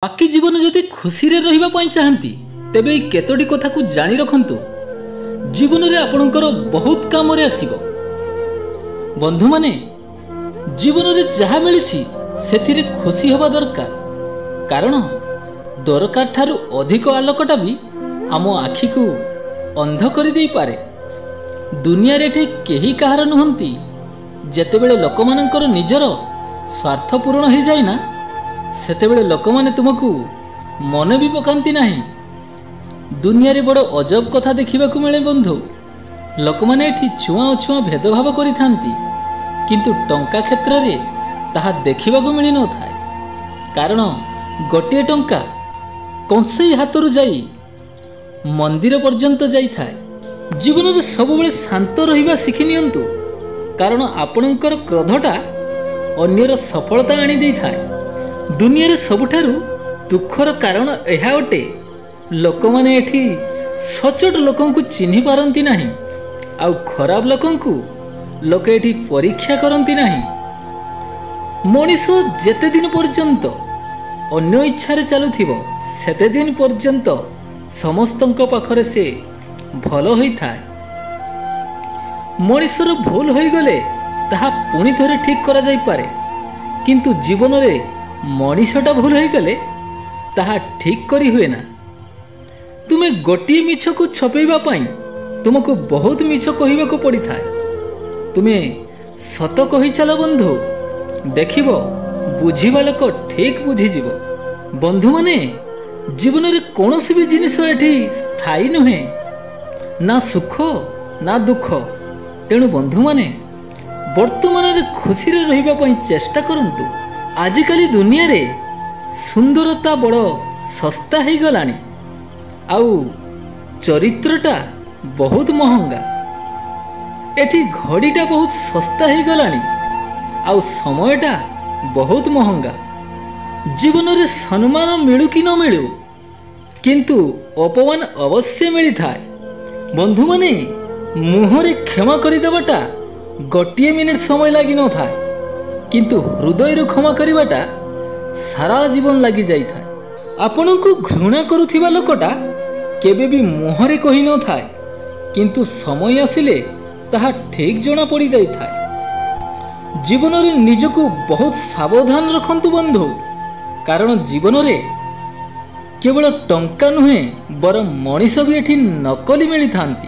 ବାକି ଜୀବନ ଯଦି ଖୁସିରେ ରହିବା ପାଇଁ ଚାହାନ୍ତି, ତେବେ ଏଇ କେତୋଟି କଥାକୁ ଜାଣି ରଖନ୍ତୁ, ଜୀବନରେ ଆପଣଙ୍କର ବହୁତ କାମରେ ଆସିବ। ବନ୍ଧୁମାନେ, ଜୀବନରେ ଯାହା ମିଳିଛି ସେଥିରେ ଖୁସି ହେବା ଦରକାର, କାରଣ ଦରକାର ଠାରୁ ଅଧିକ ଆଲୋକଟା ବି ଆମ ଆଖିକୁ ଅନ୍ଧ କରିଦେଇପାରେ। ଦୁନିଆରେ ଏଠି କେହି କାହାର ନୁହନ୍ତି। ଯେତେବେଳେ ଲୋକମାନଙ୍କର ନିଜର ସ୍ୱାର୍ଥ ପୂରଣ ହୋଇଯାଏ ନା, ସେତେବେଳେ ଲୋକମାନେ ତୁମକୁ ମନେ ବି ପକାନ୍ତି ନାହିଁ। ଦୁନିଆରେ ବଡ଼ ଅଜବ କଥା ଦେଖିବାକୁ ମିଳେ ବନ୍ଧୁ। ଲୋକମାନେ ଏଠି ଛୁଆଁ ଅଛୁଆଁ ଭେଦଭାବ କରିଥାନ୍ତି, କିନ୍ତୁ ଟଙ୍କା କ୍ଷେତ୍ରରେ ତାହା ଦେଖିବାକୁ ମିଳିନଥାଏ, କାରଣ ଗୋଟିଏ ଟଙ୍କା କଂସେଇ ହାତରୁ ଯାଇ ମନ୍ଦିର ପର୍ଯ୍ୟନ୍ତ ଯାଇଥାଏ। ଜୀବନରେ ସବୁବେଳେ ଶାନ୍ତ ରହିବା ଶିଖି ନିଅନ୍ତୁ, କାରଣ ଆପଣଙ୍କର କ୍ରୋଧଟା ଅନ୍ୟର ସଫଳତା ଆଣିଦେଇଥାଏ। ଦୁନିଆରେ ସବୁଠାରୁ ଦୁଃଖର କାରଣ ଏହା ଅଟେ, ଲୋକମାନେ ଏଠି ସଚୋଟ ଲୋକଙ୍କୁ ଚିହ୍ନି ପାରନ୍ତି ନାହିଁ, ଆଉ ଖରାପ ଲୋକଙ୍କୁ ଲୋକେ ଏଠି ପରୀକ୍ଷା କରନ୍ତି ନାହିଁ। ମଣିଷ ଯେତେ ଦିନ ପର୍ଯ୍ୟନ୍ତ ଅନ୍ୟ ଇଚ୍ଛାରେ ଚାଲୁଥିବ, ସେତେ ଦିନ ପର୍ଯ୍ୟନ୍ତ ସମସ୍ତଙ୍କ ପାଖରେ ସେ ଭଲ ହୋଇଥାଏ। ମଣିଷର ଭୁଲ ହୋଇଗଲେ ତାହା ପୁଣି ଥରେ ଠିକ୍ କରାଯାଇପାରେ, କିନ୍ତୁ ଜୀବନରେ ମଣିଷଟା ଭୁଲ ହୋଇଗଲେ ତାହା ଠିକ୍ କରି ହୁଏ ନା। ତୁମେ ଗୋଟିଏ ମିଛକୁ ଛପେଇବା ପାଇଁ ତୁମକୁ ବହୁତ ମିଛ କହିବାକୁ ପଡ଼ିଥାଏ। ତୁମେ ସତ କହିଚାଲ ବନ୍ଧୁ, ଦେଖିବ ବୁଝିବା ଲୋକ ଠିକ୍ ବୁଝିଯିବ। ବନ୍ଧୁମାନେ, ଜୀବନରେ କୌଣସି ବି ଜିନିଷ ଏଠି ସ୍ଥାୟୀ ନୁହେଁ, ନା ସୁଖ ନା ଦୁଃଖ। ତେଣୁ ବନ୍ଧୁମାନେ, ବର୍ତ୍ତମାନରେ ଖୁସିରେ ରହିବା ପାଇଁ ଚେଷ୍ଟା କରନ୍ତୁ। ଆଜିକାଲି ଦୁନିଆରେ ସୁନ୍ଦରତା ବଡ଼ ଶସ୍ତା ହେଇଗଲାଣି, ଆଉ ଚରିତ୍ରଟା ବହୁତ ମହଙ୍ଗା। ଏଠି ଘଡ଼ିଟା ବହୁତ ଶସ୍ତା ହେଇଗଲାଣି, ଆଉ ସମୟଟା ବହୁତ ମହଙ୍ଗା। ଜୀବନରେ ସମ୍ମାନ ମିଳୁ କି ନ ମିଳୁ, କିନ୍ତୁ ଅପମାନ ଅବଶ୍ୟ ମିଳିଥାଏ। ବନ୍ଧୁମାନେ, ମୁହଁରେ କ୍ଷମା କରିଦେବାଟା ଗୋଟିଏ ମିନିଟ୍ ସମୟ ଲାଗିନଥାଏ, କିନ୍ତୁ ହୃଦୟରୁ କ୍ଷମା କରିବାଟା ସାରା ଜୀବନ ଲାଗିଯାଇଥାଏ। ଆପଣଙ୍କୁ ଘୃଣା କରୁଥିବା ଲୋକଟା କେବେ ବି ମୁହଁରେ କହିନଥାଏ, କିନ୍ତୁ ସମୟ ଆସିଲେ ତାହା ଠିକ୍ ଜଣା ପଡ଼ିଯାଇଥାଏ। ଜୀବନରେ ନିଜକୁ ବହୁତ ସାବଧାନ ରଖନ୍ତୁ ବନ୍ଧୁ, କାରଣ ଜୀବନରେ କେବଳ ଟଙ୍କା ନୁହେଁ, ବରଂ ମଣିଷ ବି ଏଠି ନକଲି ମିଳିଥାନ୍ତି।